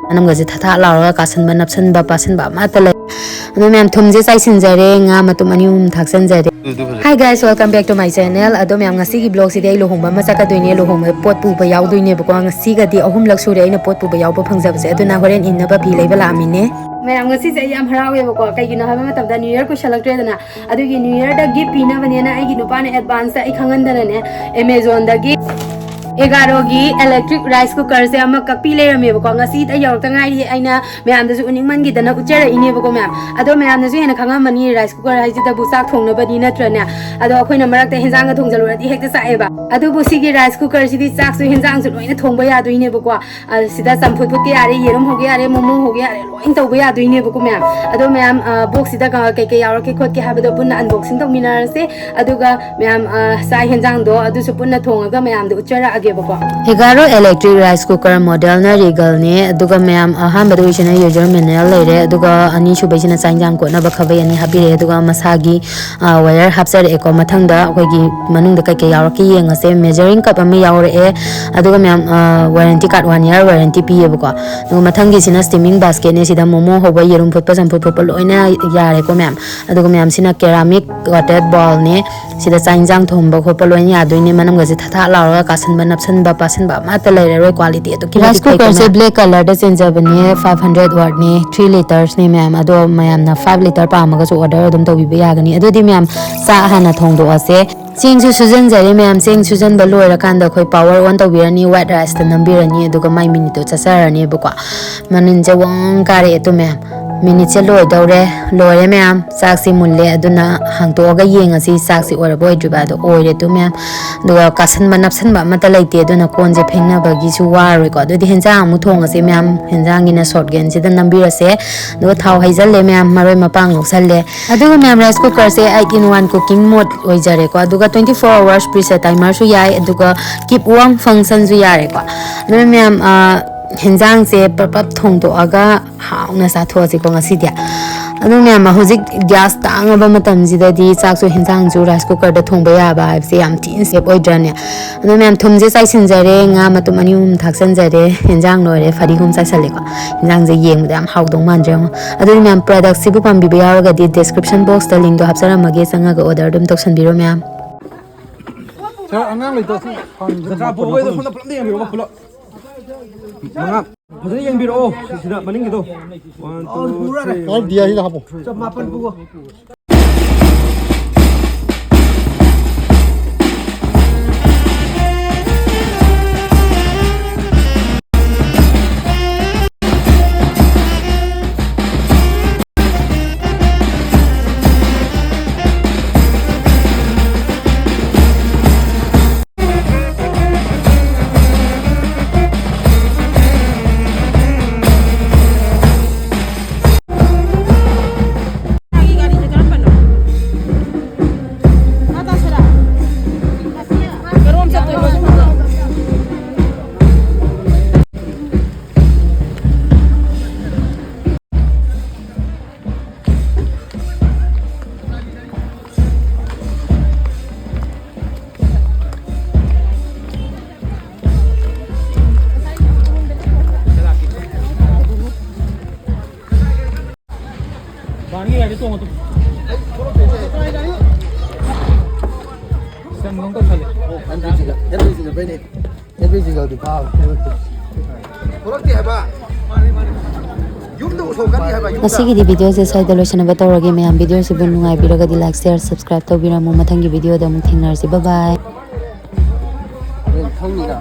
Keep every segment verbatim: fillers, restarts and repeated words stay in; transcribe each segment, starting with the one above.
ꯃꯅꯝꯒꯁꯦ ꯊꯥꯊꯥ ꯂꯥꯎꯔꯒ ꯀꯥꯁꯟꯕ ꯅꯞꯁꯟꯕ ꯄꯥꯁꯟꯕ ꯑꯃꯠꯇ ꯂꯩ꯫ ꯑꯗꯣ ꯃꯌꯥꯝ, ꯊꯨꯝꯁꯦ ꯆꯥꯏꯁꯤꯟꯖꯔꯦ, ꯉꯥ ꯃꯇꯨꯝ ꯑꯅꯤ ꯑꯍꯨꯝ ꯊꯥꯛꯆꯟꯖꯔꯦ꯫ Hi guys, welcome back to my channel. ꯑꯗꯣ ꯃꯌꯥꯝ, ꯉꯁꯤꯒꯤ vlogꯁꯤꯗꯤ ꯑꯩ ꯂꯨꯍꯣꯡꯕ ꯑꯃ ꯆꯠꯀꯗꯣꯏꯅꯦ, ꯂꯨꯍꯣꯡꯕ ꯄꯣꯠ ꯄꯨꯕ ꯌꯥꯎꯗꯣꯏꯅꯦꯕꯀꯣ꯫ ꯉꯁꯤꯒꯗꯤ ꯑꯍꯨꯝꯂꯛ ꯁꯨꯔꯦ ꯑꯩꯅ ꯄꯣꯠ ꯄꯨꯕ ꯌꯥꯎꯕ ꯐꯪꯖꯕꯁꯦ, ꯑꯗꯨꯅ ꯍꯣꯔꯦꯟ ꯏꯟꯅꯕ ꯐꯤ ꯂꯩꯕ ꯂꯥꯛꯑꯝꯃꯤꯅꯦ꯫ ꯃꯌꯥꯝ, ꯉꯁꯤꯁꯦ ꯑꯩ ꯌꯥꯝ ꯍꯔꯥꯎꯋꯦꯕꯀꯣ꯫ ꯀꯩꯒꯤꯅꯣ ꯍꯥꯏꯕ ꯃꯇꯝꯗ, New Year ꯀꯨꯏꯁꯜꯂꯛꯇ꯭ꯔꯦꯗꯅ, ꯑꯗꯨꯒꯤ New Yearꯗ gift ꯄꯤꯅꯕꯅꯦꯅ ꯑꯩꯒꯤ ꯅꯨꯄꯥꯅ advanceꯇ ꯑꯩ ꯈꯪꯍꯟꯗꯅꯅꯦ, Amazonꯗꯒꯤ ꯑꯦꯒꯥꯔꯣꯒꯤ electric rice cookerꯁꯦ ꯑꯃ ꯀꯛꯄꯤ ꯂꯩꯔꯝꯃꯦꯕꯀꯣ꯫ ꯉꯁꯤꯗ ꯌꯧꯔꯛꯇ ꯉꯥꯏꯔꯤ, ꯑꯩꯅ ꯃꯌꯥꯝꯗꯁꯨ ꯎꯅꯤꯡꯃꯟꯈꯤꯗꯅ ꯎꯠꯆꯔꯛꯏꯅꯦꯕꯀꯣ ꯃꯌꯥꯝ꯫ ꯑꯗꯣ ꯃꯌꯥꯝꯅꯁꯨ ꯍꯦꯟꯅ ꯈꯪꯉꯝꯃꯅꯤ, rice cooker ꯍꯥꯏꯁꯤꯗꯕꯨ ꯆꯥꯛ ꯊꯣꯡꯅꯕꯅꯤ ꯅꯠꯇ꯭ꯔꯅꯦ? ꯑꯗꯣ ꯑꯩꯈꯣꯏꯅ ꯃꯔꯛꯇ ꯍꯦꯟꯖꯥꯡꯒ ꯊꯣꯡꯖꯜꯂꯨꯔꯗꯤ ꯍꯦꯛꯇ ꯆꯥꯛꯑꯦꯕ꯫ ꯑꯗꯨꯕꯨ ꯁꯤꯒꯤ rice cookerꯁꯤꯗꯤ ꯆꯥꯛꯁꯨ ꯍꯦꯟꯖꯥꯡꯁꯨ ꯂꯣꯏꯅ ꯊꯣꯡꯕ ꯌꯥꯗꯣꯏꯅꯦꯕꯀꯣ꯫ ꯑ, ꯁꯤꯗ ꯆꯝꯐꯨꯠ ꯐꯨꯠꯀꯦ ꯌꯥꯔꯦ, ꯌꯦꯔꯨꯝ ꯍꯧꯒꯦ ꯌꯥꯔꯦ, ꯃꯣꯃꯣ ꯍꯧꯒꯦ ꯌꯥꯔꯦ, ꯂꯣꯏꯅ ꯇꯧꯕ ꯌꯥꯗꯣꯏꯅꯦꯕꯀꯣ ꯃꯌꯥꯝ꯫ ꯑꯗꯣ ꯃꯌꯥꯝ, ꯑ, boxꯁꯤꯗ ꯀ-, ꯀꯩꯀꯩ ꯌꯥꯎꯔꯛꯀꯦ ꯈꯣꯠꯀꯦ ꯍꯥꯏꯕꯗꯣ ꯄꯨꯟꯅ unboxing ꯇꯧꯃꯤꯟꯅꯔꯁꯦ꯫ ꯑꯗꯨꯒ ꯃꯌꯥꯝ, ꯑ, ꯆꯥꯛ ꯍꯦꯟꯖꯥꯡꯗꯣ ꯑꯗꯨꯁꯨ ꯄꯨꯟꯅ ꯊꯣꯡꯉꯒ ꯃꯌꯥꯝꯗ ꯎꯠꯆꯔꯛꯑꯒꯦꯕꯀꯣ꯫ ꯑꯦꯒꯥꯔꯣ electric rice cooker modelꯅ Regalꯅꯦ꯫ ꯑꯗꯨꯒ ꯃꯌꯥꯝ, ꯑꯍꯥꯟꯕꯗ ꯑꯣꯏꯁꯤꯅ user manual ꯂꯩꯔꯦ, ꯑꯗꯨꯒ ꯑꯅꯤꯁꯨꯕꯩꯁꯤꯅ ꯆꯥꯛ ꯍꯦꯟꯖꯥꯡ ꯀꯣꯠꯅꯕ ꯈꯥꯕꯩ ꯑꯅꯤ ꯍꯥꯞꯄꯤꯔꯛꯑꯦ, ꯑꯗꯨꯒ ꯃꯁꯥꯒꯤ, ꯑ, wire ꯍꯥꯞꯆꯔꯛꯑꯦꯀꯣ꯫ ꯃꯊꯪꯗ ꯑꯩꯈꯣꯏꯒꯤ ꯃꯅꯨꯡꯗ ꯀꯩꯀꯩ ꯌꯥꯎꯔꯛꯀꯦ ꯌꯦꯡꯉꯁꯦ꯫ Measuring cup ꯑꯃ ꯌꯥꯎꯔꯛꯑꯦ, ꯑꯗꯨꯒ ꯃꯌꯥꯝ, ꯑ, warranty card, one year warranty ꯄꯤꯌꯦꯕꯀꯣ꯫ ꯑꯗꯨꯒ ꯃꯊꯪꯒꯤꯁꯤꯅ steaming basketꯅꯦ꯫ ꯁꯤꯗ ꯃꯣꯃꯣ ꯍꯧꯕ, ꯌꯦꯔꯨꯝ ꯐꯨꯠꯄ, ꯆꯝꯐꯨꯠ ꯐꯨꯠꯄ ꯂꯣꯏꯅ ꯌꯥꯔꯦꯀꯣ ꯃꯌꯥꯝ꯫ ꯑꯗꯨꯒ ꯃꯌꯥꯝꯁꯤꯅ ceramic coated bowlꯅꯦ꯫ ꯁꯤꯗ ꯆꯥꯛ ꯏꯟꯖꯥꯡ ꯊꯣꯡꯕ ꯈꯣꯠꯄ ꯂꯣꯏꯅ ꯌꯥꯗꯣꯏꯅꯦ꯫ ꯃꯅꯝꯒꯁꯦ ꯊꯥꯊꯥ ꯂꯥꯎꯔꯒ ꯀꯥꯁꯟꯕ ꯅꯞꯁꯟꯕ ꯄꯥꯁꯟꯕ ꯑꯃꯠꯇ ꯂꯩꯔꯔꯣꯏ꯫ Quality ꯑꯗꯨꯛꯀꯤ rice ꯃꯇꯤꯛ ꯐꯩꯀꯣ cookerꯁꯦ ꯃꯌꯥꯝ꯫ Black colourꯗ ꯆꯦꯟꯖꯕꯅꯦ, five hundred wattꯅꯦ, three litresꯅꯦ ꯃꯌꯥꯝ꯫ ꯑꯗꯣ ꯃꯌꯥꯝꯅ five litre ꯄꯥꯝꯃꯒꯁꯨ order ꯑꯗꯨꯝ ꯇꯧꯕꯤꯕ ꯌꯥꯒꯅꯤ꯫ ꯑꯗꯨꯗꯤ ꯃꯌꯥꯝ, ꯆꯥꯛ ꯍꯥꯟꯅ ꯊꯣꯡꯗꯣꯛꯑꯁꯦ꯫ ꯆꯦꯡꯁꯨ ꯁꯨꯖꯟꯖꯔꯦ ꯃꯌꯥꯝ꯫ ꯆꯦꯡ ꯁꯨꯖꯟꯕ ꯂꯣꯏꯔꯀꯥꯟꯗ ꯑꯩꯈꯣꯏ power on ꯇꯧꯕꯤꯔꯅꯤ, white riceꯇ ꯅꯝꯕꯤꯔꯅꯤ, ꯑꯗꯨꯒ ꯃꯥꯏ minuteꯇꯣ ꯆꯠꯆꯔꯅꯤꯕꯀꯣ꯫ ꯃꯅꯤꯟꯁꯦ ꯋꯪ ꯀꯥꯔꯛꯑꯦ ꯇꯨ ꯃꯌꯥꯝ꯫ Minuteꯁꯦ ꯂꯣꯏꯗꯧꯔꯦ, ꯂꯣꯏꯔꯦ ꯃꯌꯥꯝ꯫ ꯆꯥꯛꯁꯤ ꯃꯨꯜꯂꯦ, ꯑꯗꯨꯅ ꯍꯥꯡꯇꯣꯛꯑꯒ ꯌꯦꯡꯉꯁꯤ ꯆꯥꯛꯁꯤ ꯑꯣꯏꯔꯕ ꯑꯣꯏꯗ꯭ꯔꯤꯕ꯫ ꯑꯗꯣ ꯑꯣꯏꯔꯦ ꯇꯨ ꯃꯌꯥꯝ꯫ ꯑꯗꯨꯒ ꯀꯥꯁꯟꯕ ꯅꯞꯁꯟꯕ ꯑꯃꯠꯇ ꯂꯩꯇꯦ, ꯑꯗꯨꯅ ꯀꯣꯟꯁꯦ ꯐꯦꯡꯅꯕꯒꯤꯁꯨ ꯋꯥꯔꯔꯣꯏꯀꯣ꯫ ꯑꯗꯨꯗꯤ ꯍꯦꯟꯖꯥꯡ ꯑꯃꯨꯛ ꯊꯣꯡꯉꯁꯦ ꯃꯌꯥꯝ꯫ ꯍꯦꯟꯖꯥꯡꯒꯤꯅ short ꯒꯦꯟꯁꯤꯗ ꯅꯝꯕꯤꯔꯁꯦ꯫ ꯑꯗꯨꯒ ꯊꯥꯎ ꯍꯩꯖꯜꯂꯦ ꯃꯌꯥꯝ, ꯃꯔꯣꯏ ꯃꯄꯥꯡ ꯉꯧꯁꯜꯂꯦ꯫ ꯑꯗꯨꯒ ꯃꯌꯥꯝ, rice cookerꯁꯦ eight in one cooking mode ꯑꯣꯏꯖꯔꯦꯀꯣ꯫ ꯑꯗꯨꯒ twenty four hours preset timerꯁꯨ ꯌꯥꯏ, ꯑꯗꯨꯒ keep warm functionꯁꯨ ꯌꯥꯔꯦꯀꯣ꯫ ꯑꯗꯨꯅ ꯃꯌꯥꯝ, ꯑ, ꯍꯦꯟꯖꯥꯡꯁꯦ ꯄ꯭ꯔꯞ ꯄ꯭ꯔꯞ ꯊꯣꯡꯗꯣꯛꯑꯒ ꯍꯥꯎꯅ ꯆꯥꯊꯣꯛꯑꯁꯤꯀꯣ ꯉꯁꯤꯗꯤ꯫ ꯑꯗꯨ ꯃꯌꯥꯝ, ꯍꯧꯖꯤꯛ ꯒ꯭ꯌꯥꯁ ꯇꯥꯡꯉꯕ ꯃꯇꯝꯁꯤꯗꯗꯤ ꯆꯥꯛꯁꯨ ꯍꯦꯟꯖꯥꯡꯁꯨ ꯔꯥꯏꯁ ꯀꯨꯀꯔꯗ ꯊꯣꯡꯕ ꯌꯥꯕ ꯍꯥꯏꯕꯁꯦ ꯌꯥꯝ ꯊꯤꯅ ꯁꯦꯞ ꯑꯣꯏꯗ꯭ꯔꯅꯦ? ꯑꯗꯣ ꯃꯌꯥꯝ, ꯊꯨꯝꯁꯦ ꯆꯥꯏꯁꯤꯟꯖꯔꯦ, ꯉꯥ ꯃꯇꯨꯝ ꯑꯅꯤ ꯑꯍꯨꯝ ꯊꯥꯛꯆꯟꯖꯔꯦ, ꯍꯦꯟꯖꯥꯡ ꯂꯣꯏꯔꯦ, ꯐꯗꯤꯒꯣꯝ ꯆꯥꯏꯁꯜꯂꯦꯀꯣ꯫ ꯍꯦꯟꯖꯥꯡꯁꯦ ꯌꯦꯡꯕꯗ ꯌꯥꯝ ꯍꯥꯎꯗꯧ ꯃꯥꯟꯗ꯭ꯔꯦ ꯌꯦꯡꯉꯣ꯫ ꯑꯗꯨꯗꯤ ꯃꯌꯥꯝ, ꯄ꯭ꯔꯗꯛꯁꯤꯕꯨ ꯄꯥꯝꯕꯤꯕ ꯌꯥꯎꯔꯒꯗꯤ ꯗꯤꯁꯀ꯭ꯔꯤꯞꯁꯟ ꯕꯣꯛꯁꯇ ꯂꯤꯡꯗꯣ ꯍꯥꯞꯆꯔꯝꯃꯒꯦ, ꯆꯪꯉꯒ ꯑꯣꯔꯗꯔ ꯑꯗꯨꯝ ꯇꯧꯁꯟꯕꯤꯔꯣ ꯃꯌꯥꯝ꯫ ꯁꯥꯔ, ꯑꯉꯥꯡ ꯂꯩꯇ꯭ꯔꯣ? ꯁꯤ ꯐꯪꯗ꯭ꯔꯦ꯫ ꯖꯇ꯭ꯔꯥ ꯄꯨꯕꯈꯩꯗꯣ ꯁꯣꯝꯗ ꯄꯨꯂꯞ ꯌꯦꯡꯕꯤꯔꯣ, ꯄꯨꯂꯞ꯫ ꯃꯉꯥ꯫ ꯐꯖꯅ ꯌꯦꯡꯕꯤꯔꯛꯑꯣ꯫ ꯁꯤꯗ ꯃꯅꯤꯡꯒꯤꯗꯣ꯫ One, two, three. Sir, D I ꯁꯤꯗ ꯍꯥꯞꯄꯣ꯫ ꯆꯃꯥꯄꯟ ꯄꯨꯒꯣ꯫ ꯕꯥꯔꯒꯤ ꯒꯥꯔꯤꯗ ꯇꯣꯡꯉꯣ ꯑꯗꯨꯝ꯫ ꯁꯤꯗ ꯃꯅꯨꯡ ꯇꯧꯁꯜꯂꯦ꯫ ꯑꯦꯟ ꯄꯤ ꯁꯤꯒ, ꯑꯦꯟ ꯄꯤ ꯁꯤꯒ ꯕꯩꯅꯦ꯫ ꯑꯦꯟ ꯄꯤ ꯁꯤꯒꯗꯤ ꯐꯥꯕ꯫ ꯊꯣꯛꯂꯛꯇꯦ ꯍꯥꯏꯕ꯫ ꯌꯨꯝꯗ ꯎꯁꯣꯞꯀꯅꯤ ꯍꯥꯏꯕ, ꯌꯨꯝꯗ꯫ ꯉꯁꯤꯒꯤꯗꯤ ꯚꯤꯗꯤꯑꯣꯁꯦ ꯁ꯭ꯋꯥꯏꯗ ꯂꯣꯏꯁꯤꯟꯅꯕ ꯇꯧꯔꯒꯦ꯫ ꯃꯌꯥꯝ, ꯚꯤꯗꯤꯑꯣꯁꯤꯕꯨ ꯅꯨꯡꯉꯥꯏꯕꯤꯔꯒꯗꯤ ꯂꯥꯏꯛ, ꯁꯤꯌꯔ, ꯁꯕꯁꯀ꯭ꯔꯥꯏꯕ ꯇꯧꯕꯤꯔꯝꯃꯨ꯫ ꯃꯊꯪꯒꯤ ꯚꯤꯗꯤꯑꯣꯗ ꯑꯃꯨꯛ ꯊꯦꯡꯅꯔꯁꯤ꯫ ꯕꯥꯏ ꯕꯥꯏ꯫ ꯍꯣꯔꯦꯟ ꯈꯪꯅꯤꯗ꯫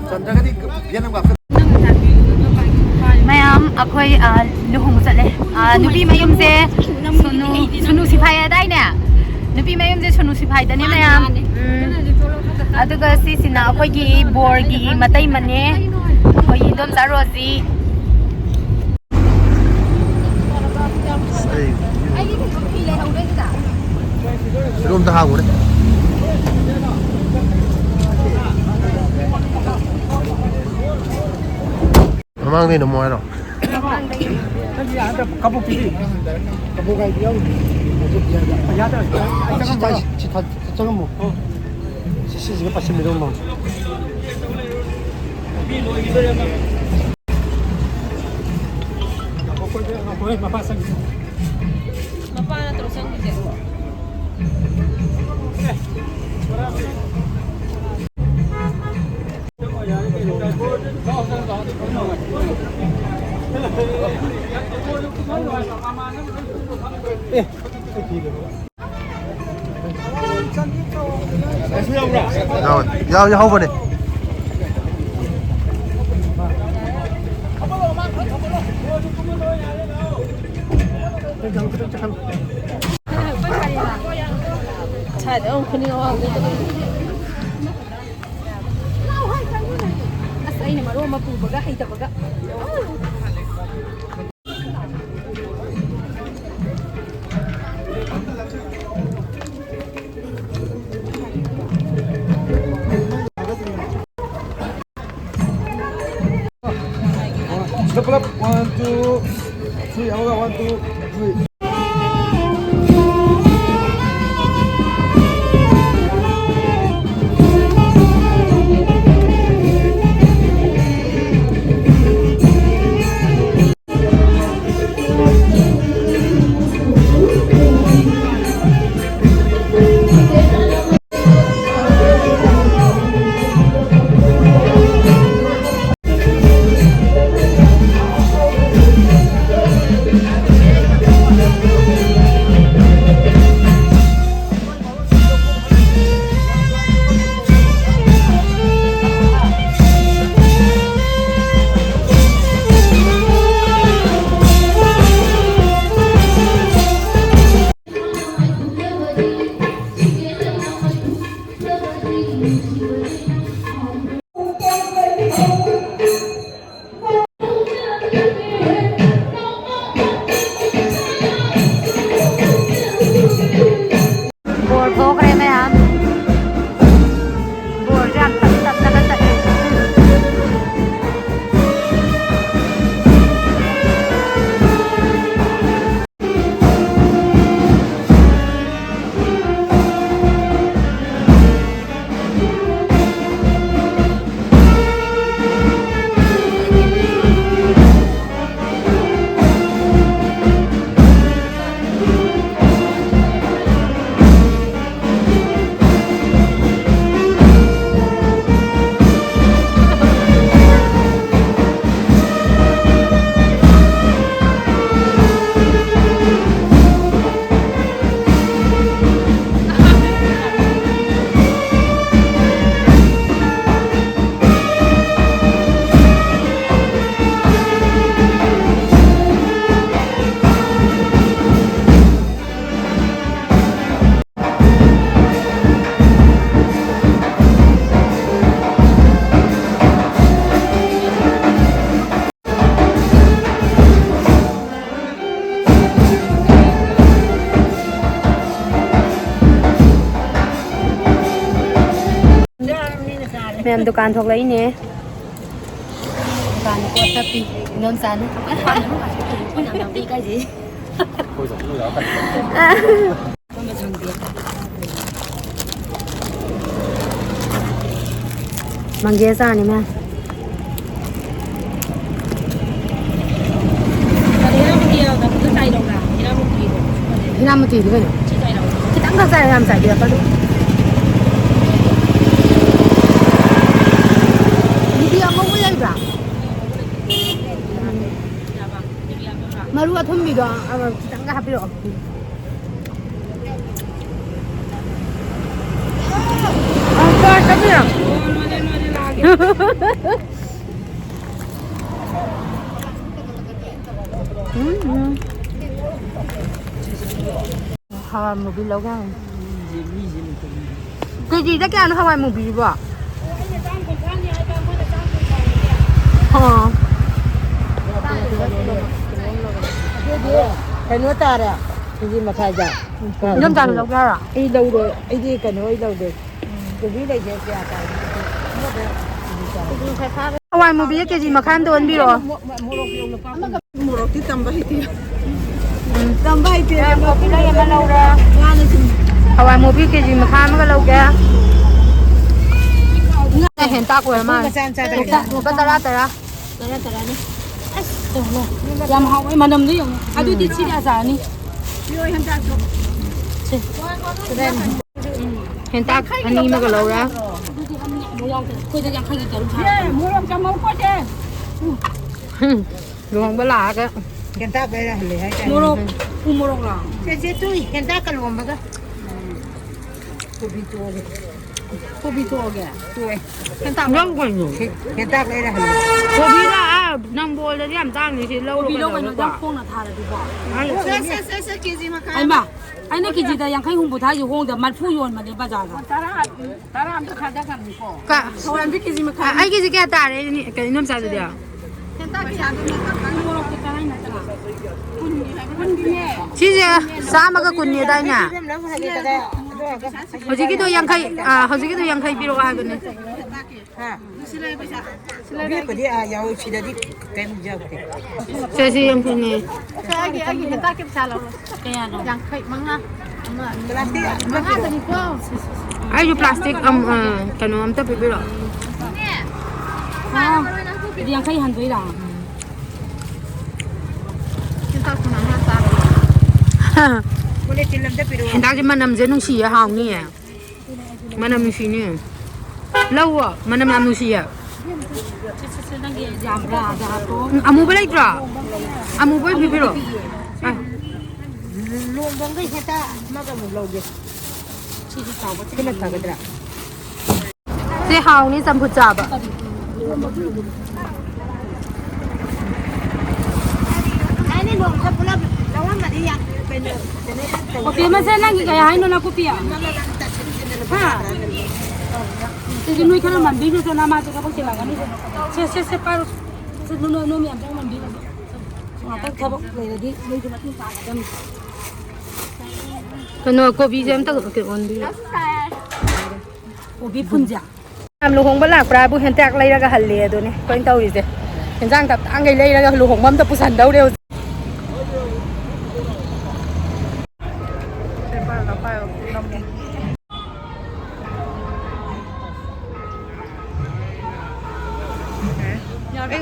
ꯆꯟꯗ꯭ꯔꯒꯗꯤ ꯌꯦꯟ ꯑꯃ ꯀꯥꯞꯁꯟ꯫ ꯃꯌꯥꯝ, ꯑꯩꯈꯣꯏ, ꯑ, ꯂꯨꯍꯣꯡꯕ ꯆꯠꯂꯦ꯫ ꯑ, ꯅꯨꯄꯤ ꯃꯌꯨꯝꯁꯦ ꯁꯣꯅꯨ, ꯁꯣꯅꯨ ꯁꯤꯐꯥꯏ ꯍꯥꯏꯗꯥꯏꯅꯦ? ꯅꯨꯄꯤ ꯃꯌꯨꯝꯁꯦ ꯁꯣꯅꯨ ꯁꯤꯐꯥꯏꯗꯅꯦ ꯃꯌꯥꯝ꯫ ꯎꯝ꯫ ꯑꯗꯨꯒ ꯁꯤꯁꯤꯅ ꯑꯩꯈꯣꯏꯒꯤ ꯕꯣꯔꯒꯤ ꯃꯇꯩꯃꯅꯦ, ꯑꯩꯈꯣꯏꯒꯤ ꯏꯟꯗꯣꯝꯆꯥ ꯔꯣꯖꯤ꯫ ꯑꯩ ꯀꯩꯅꯣꯝꯇ ꯍꯥꯡꯉꯨꯔꯦ꯫ ꯃꯃꯥꯡꯗꯩꯅ ꯑꯃꯨꯛ ꯍꯥꯏꯔꯣ? ꯅꯪꯒꯤ ꯍꯟꯗꯛ ꯀꯕꯣꯛꯄꯤꯗꯤ? ꯀꯕꯣꯛ ꯍꯥꯏꯗꯤ ꯌꯥꯎꯗꯦ꯫ ꯌꯥꯗ꯭ꯔꯥ? ꯑꯩ ꯁꯤ ꯆꯪꯉꯝꯃꯣ꯫ ꯊꯥꯏ, ꯁꯤ ꯊꯥ-, ꯊꯥ-, ꯆꯪꯉꯝꯃꯣ꯫ ꯑꯣ꯫ ꯁꯤ, ꯁꯤꯁꯤꯒ ꯄꯥꯁꯤꯟꯕꯤꯔꯝꯃꯣ꯫ ꯃꯄꯥ ꯅꯠꯇ꯭ꯔꯣ ꯆꯪꯉꯤꯁꯦ? ꯌꯥꯎꯋꯦ꯫ ꯌꯥꯎ-, ꯌꯥꯎꯍꯧꯕꯅꯦ꯫ ꯁ꯭ꯋꯥꯏꯗ ꯑꯃꯨꯛ ꯈꯨꯅꯤꯡ ꯑꯋꯥꯡꯕꯤ꯫ ꯑꯁ, ꯑꯩꯅ ꯃꯔꯣꯟ ꯑꯃ ꯄꯨꯕꯒ ꯍꯩꯇꯕꯒ꯫ ꯁꯤꯗ ꯄꯨꯂꯞ, one, two, three, ꯑꯃꯒ, one, two, three꯫ ꯌꯥꯝ ꯗꯨꯀꯥꯟ ꯊꯣꯛꯂꯛꯏꯅꯦ꯫ ꯗꯨꯀꯥꯟ ꯄꯣꯠ ꯇꯞꯄꯤ ꯏꯟꯗꯣꯝꯆꯥꯅ꯫ ꯑꯩꯈꯣꯏꯅ ꯌꯥꯝ ꯌꯥꯝ ꯄꯤ ꯀꯥꯏꯁꯦ꯫ ꯃꯪꯒꯦ ꯆꯥꯅꯤ ꯃꯥ꯫ ꯍꯤꯔꯥꯃꯨꯇꯤꯗꯤ ꯀꯩꯅꯣ? ꯈꯤꯇꯪ ꯈꯛ ꯆꯥꯏ, ꯌꯥꯝ ꯆꯥꯏꯕꯤꯔꯛꯀꯅꯨ꯫ ꯃꯤꯗꯤ ꯑꯉꯧꯕ ꯂꯩꯕ꯭ꯔꯥ? ꯃꯔꯨ ꯑꯊꯨꯝꯕꯤꯗꯣ, ꯑ, ꯈꯤꯇꯪꯒ ꯍꯥꯞꯄꯤꯔꯛꯑꯣ꯫ ꯑ, ꯆꯥ, ꯆꯥꯕꯤꯔꯣ꯫ ꯎꯝ, ꯎꯝ꯫ ꯍꯋꯥꯏ ꯃꯨꯕꯤ ꯂꯧꯒꯦ ꯍꯥꯏꯕꯅꯤ꯫ ꯀꯦꯖꯤꯗ ꯀꯌꯥꯅꯣ ꯍꯋꯥꯏ ꯃꯨꯕꯤꯁꯤꯕꯣ? ꯑꯣ꯫ ꯀꯩꯅꯣ ꯇꯥꯔꯦ, ꯀꯦꯖꯤ ꯃꯈꯥꯏꯗ꯫ ꯏꯟꯗꯣꯝꯆꯥꯁꯨ ꯂꯧꯒꯦ ꯍꯥꯏꯔꯣ? ꯑꯩ ꯂꯧꯔꯣꯏ, ꯑꯩꯗꯤ ꯀꯩꯅꯣ ꯑꯣꯏ ꯂꯧꯒꯦ꯫ ꯀꯣꯕꯤ ꯂꯩꯁꯦ ꯀꯌꯥ ꯇꯥꯏ? ꯍꯋꯥꯏ ꯃꯨꯕꯤꯁꯦ ꯀꯦꯖꯤ ꯃꯈꯥꯏ ꯑꯝꯗ ꯑꯣꯟꯕꯤꯔꯣ꯫ ꯃꯣꯔꯣꯛꯇꯤ ꯇꯝꯕ ꯍꯩꯇꯦ꯫ ꯎꯝ꯫ ꯇꯝꯕ ꯍꯩꯇꯦ꯫ ꯑꯦ, ꯀꯣꯕꯤ ꯂꯩ ꯑꯃ ꯂꯧꯔꯦ꯫ ꯉꯥꯅ ꯁꯨꯝ꯫ ꯍꯋꯥꯏ ꯃꯨꯕꯤ ꯀꯦꯖꯤ ꯃꯈꯥꯏ ꯑꯃꯒ ꯂꯧꯒꯦ꯫ ꯉꯥ ꯍꯦꯟꯇꯥꯛ ꯑꯣꯏꯔ ꯃꯥꯜꯂꯦ꯫ ꯃꯆꯥ ꯃꯆꯥ ꯂꯨꯄꯥ ꯇꯔꯥ ꯇꯔꯥ꯫ ꯇꯔꯥ ꯇꯔꯥꯅꯤ꯫ ꯑꯁ, ꯌꯦꯡꯉꯣ꯫ ꯌꯥꯝ ꯍꯥꯎꯋꯦ, ꯃꯅꯝꯗꯤ ꯌꯦꯡꯉꯣ꯫ ꯑꯗꯨꯗꯤ ꯁꯤꯗꯤ ꯑꯆꯥꯔꯅꯤ꯫ ꯄꯤꯔꯣꯏ ꯍꯦꯟꯇꯥꯛꯇꯣ꯫ ꯁꯦ꯫ ꯍꯦꯟꯇꯥꯛ ꯑꯅꯤ ꯑꯃꯒ ꯂꯧꯔꯦ꯫ ꯑꯗꯨꯗꯤ ꯑꯅꯤ ꯑꯃꯨꯛ ꯌꯥꯎꯗ꯭ꯔꯦ꯫ ꯑꯩꯈꯣꯏꯗ ꯌꯥꯡꯈꯩꯒꯤ ꯇꯔꯨꯛ ꯊꯥꯔꯛꯄꯅꯦ꯫ ꯃꯣꯔꯣꯛ ꯆꯥꯃꯧ ꯄꯣꯠꯁꯦ꯫ ꯎꯝ꯫ ꯂꯨꯍꯣꯡꯕ ꯂꯥꯛꯑꯒ ꯍꯦꯟꯇꯥꯛ ꯂꯩꯔ ꯍꯜꯂꯦ ꯍꯥꯏꯇꯥꯔꯦ꯫ ꯃꯣꯔꯣꯛ, ꯎ ꯃꯣꯔꯣꯛꯂꯣ? ꯁꯦ, ꯁꯦ, ꯇꯨꯏ, ꯍꯦꯟꯇꯥꯛꯀ ꯂꯨꯍꯣꯡꯕꯒ꯫ ꯀꯣꯕꯤ ꯇꯣꯛꯑꯒꯦ꯫ ꯀꯣꯕꯤ ꯇꯣꯛꯑꯒꯦ? ꯇꯣꯛꯑꯦ꯫ ꯍꯦꯟꯇꯥꯛ ꯂꯧ ꯀꯩꯅꯣ꯫ ꯍꯦ-, ꯍꯦꯟꯇꯥꯛ ꯂꯩꯔ ꯍꯜꯂꯦ꯫ ꯀꯣꯕꯤꯒ, ꯑꯥ, ꯅꯝꯕꯣꯜꯗꯗꯤ ꯌꯥꯝ ꯇꯥꯡꯉꯤ, ꯁꯤ ꯂꯧꯔꯣ ꯀꯣꯕꯤ ꯂꯧ ꯀꯩꯅꯣ, ꯀꯩꯗꯧꯔꯒꯦ? ꯌꯥꯝ ꯍꯣꯡꯅ ꯊꯥꯔꯗꯤꯀꯣ꯫ ꯁꯦ, ꯁꯦ, ꯁꯦ, ꯁꯦ, ꯀꯦꯖꯤ ꯃꯈꯥꯏ ꯍꯩꯃꯥ, ꯑꯃ꯫ ꯑꯩꯅ ꯀꯦꯖꯤꯗ ꯌꯥꯡꯈꯩ ꯍꯨꯝꯐꯨ ꯊꯥꯏꯁꯦ ꯍꯣꯡꯗ ꯃꯔꯤꯐꯨ ꯌꯣꯟꯕꯅꯦ ꯕꯖꯥꯔꯗ꯫ ꯇꯔꯥ, ꯇꯔꯥ ꯑꯝꯇ ꯈꯥꯏꯖꯈ꯭ꯔꯕꯅꯤꯀꯣ꯫ ꯀ-, ꯍꯋꯥꯏ ꯑꯝꯕꯤ ꯀꯦꯖꯤ ꯃꯈꯥꯏ꯫ ꯑ, ꯑꯩꯒꯤꯁꯦ ꯀꯌꯥ ꯇꯥꯔꯦ, ꯏꯅꯦ-, ꯀꯩꯅꯣ, ꯏꯅꯣꯝꯆꯥꯗꯨꯗꯤ? ꯍꯦꯟꯇꯥꯛ ꯄꯩꯁꯥꯗꯨꯅ ꯈꯔ ꯈꯔ ꯃꯣꯔꯣꯛꯇꯣ ꯇꯔꯥ ꯅꯠꯇ꯭ꯔꯥ? ꯀꯨꯟꯅꯤ ꯍꯥꯏꯕ ꯅꯠꯇꯦ꯫ ꯁꯤꯁꯦ ꯆꯥꯝꯃꯒ ꯀꯨꯟꯅꯤ ꯑꯗꯥꯏꯅꯦ? ꯍꯧꯖꯤꯛꯀꯤꯗꯣ ꯌꯥꯡꯈꯩ, ꯑ, ꯍꯧꯖꯤꯛꯀꯤꯗꯣ ꯌꯥꯡꯈꯩ ꯄꯤꯔꯛꯑꯣ ꯍꯥꯏꯕꯅꯦ꯫ ꯍꯥ? ꯕꯦꯛꯄꯨꯗꯤ ꯑꯥ ꯌꯥꯎꯏ, ꯁꯤꯗꯗꯤ ꯀꯩꯝ ꯌꯥꯎꯗꯦ꯫ ꯁꯦ, ꯁꯤ ꯌꯥꯡꯈꯩꯅꯦ꯫ ꯑꯩꯒꯤ, ꯑꯩꯒꯤ ꯍꯦꯟꯇꯥꯛꯀꯤ ꯄꯩꯁꯥ ꯂꯧꯔꯣ꯫ ꯀꯌꯥꯅꯣ? ꯌꯥꯡꯈꯩ ꯃꯉꯥ꯫ ꯑꯃ, ꯄ꯭ꯂꯥꯁꯇꯤꯛ ꯑꯃ ꯃꯉꯥꯗꯅꯤꯀꯣ꯫ ꯑꯩꯁꯨ ꯄ꯭ꯂꯥꯁꯇꯤꯛ ꯑꯝ-, ꯑ, ꯀꯩꯅꯣ ꯑꯝꯇ ꯄꯤꯕꯤꯔꯛꯑꯣ꯫ ꯑꯣ, ꯑꯗꯨꯗꯤ ꯌꯥꯡꯈꯩ ꯍꯟꯗꯣꯏꯔꯥ? ꯍꯦꯟꯇꯥꯛꯁꯦ ꯃꯅꯝꯁꯦ ꯅꯨꯡꯁꯤꯌꯦ, ꯍꯥꯎꯅꯤꯌꯦ꯫ ꯃꯅꯝ ꯅꯨꯡꯁꯤꯅꯦ꯫ ꯂꯧꯋꯣ, ꯃꯅꯝ ꯌꯥꯝ ꯅꯨꯡꯁꯤꯌꯦ꯫ ꯁꯦ, ꯁꯦ, ꯁꯦ, ꯅꯪꯒꯤ ꯌꯥꯝꯕ꯭ꯔꯥ? ꯑꯗ ꯍꯥꯞꯄꯣ꯫ ꯎꯝ, ꯑꯃꯨꯕ ꯂꯩꯇ꯭ꯔꯣ? ꯑꯃꯨꯕ ꯑꯣꯏꯅ ꯄꯤꯕꯤꯔꯣ꯫ ꯑ꯫ ꯂꯣꯡꯕꯝꯒꯩ ꯍꯦꯛꯇ ꯑꯃꯒ ꯑꯃꯨꯛ ꯂꯧꯒꯦ꯫ ꯁꯤꯗꯤ ꯆꯥꯎꯕ ꯁꯤꯅ ꯐꯒꯗ꯭ꯔꯥ? ꯁꯤ ꯍꯥꯎꯅꯤ ꯆꯝꯐꯨꯠ ꯆꯥꯕ꯫ ꯑꯩꯅ ꯅꯣꯡꯃꯗ ꯄꯨꯂꯞ ꯂꯧꯔꯝꯃꯗꯤ ꯌꯥꯝ ꯀꯩꯅꯣ, ꯀꯩꯅꯣ ꯇꯧ-, ꯑꯣ, ꯄꯦꯃꯁꯦ, ꯅꯪꯒꯤ ꯀꯌꯥ ꯍꯥꯏꯅꯣ ꯅꯥꯀꯨꯞꯄꯤ? ꯍꯥ? ꯁꯤꯗꯤ ꯅꯣꯏ ꯈꯔ ꯃꯟꯕꯤꯔꯨꯆꯣ, ꯅꯃꯥꯁꯨ ꯊꯕꯛ ꯆꯤꯜꯂꯝꯒꯅꯤ꯫ ꯁꯦ, ꯁꯦ, ꯁꯦ, ꯄꯥꯏꯔꯣ꯫ ꯁꯦ, ꯅꯣꯏ, ꯅꯣꯏ ꯃꯌꯥꯝ ꯆꯪ ꯃꯟꯕꯤꯔꯣ꯫ ꯉꯥꯛꯇꯪ ꯊꯕꯛ ꯂꯩꯔꯗꯤ ꯅꯣꯏꯁꯨ ꯃꯇꯦꯡ ꯄꯥꯡꯒꯗꯕꯅꯤ꯫ ꯀꯩꯅꯣ, ꯀꯣꯕꯤꯁꯦ ꯑꯝꯇ ꯑꯣꯟꯕꯤꯌꯨ꯫ ꯀꯣꯕꯤ ꯐꯨꯟꯁꯦ꯫ ꯌꯥꯝ ꯂꯨꯍꯣꯡꯕ ꯂꯥꯛꯄ꯭ꯔꯥꯕꯨ ꯍꯦꯟꯇꯥꯛ ꯂꯩꯔꯒ ꯍꯜꯂꯦ ꯑꯗꯨꯅꯦ ꯑꯩꯈꯣꯏꯅ ꯇꯧꯔꯤꯁꯦ꯫ ꯍꯦꯟꯖꯥꯡ ꯇꯞꯇꯥꯡꯈꯩ ꯂꯩꯔꯒ ꯂꯨꯍꯣꯡꯕ ꯑꯝꯇ ꯄꯨꯁꯟꯗꯧꯔꯦ ꯍꯧꯖꯤꯛ꯫ ꯌꯥꯔꯦ꯫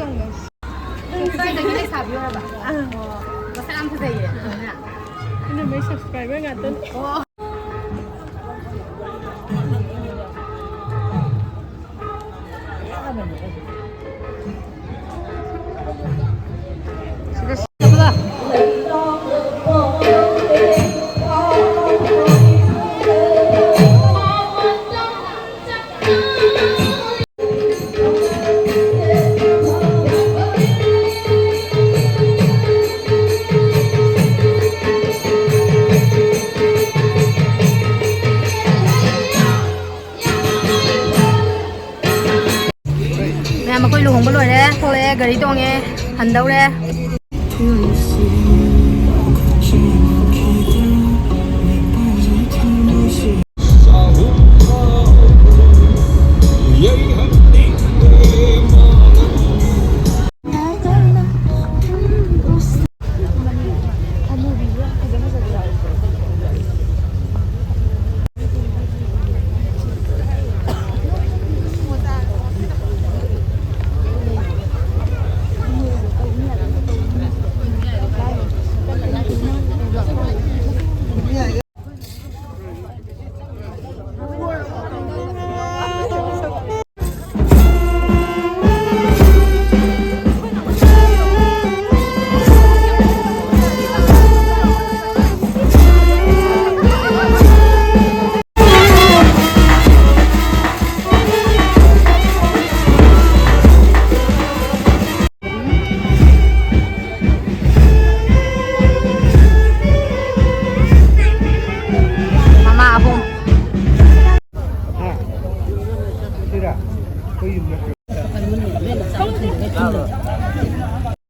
ꯀꯗꯥꯏꯗꯒꯤ ꯂꯩꯁꯥꯕꯤ ꯑꯣꯏꯔꯕ? ꯑꯥ꯫ ꯑꯣ, ꯃꯁꯛ ꯌꯥꯝ ꯐꯖꯩꯌꯦ꯫ ꯏꯅꯝꯃꯩ subscriber ꯉꯥꯛꯇꯅꯤ꯫ ꯑꯣ꯫ ꯃꯌꯥꯝ, ꯑꯩꯈꯣꯏ ꯂꯨꯍꯣꯡꯕ ꯂꯣꯏꯔꯦ, ꯊꯣꯛꯂꯛꯑꯦ, ꯒꯥꯔꯤ ꯇꯣꯡꯉꯦ, ꯍꯟꯗꯧꯔꯦ꯫ ꯎꯝ,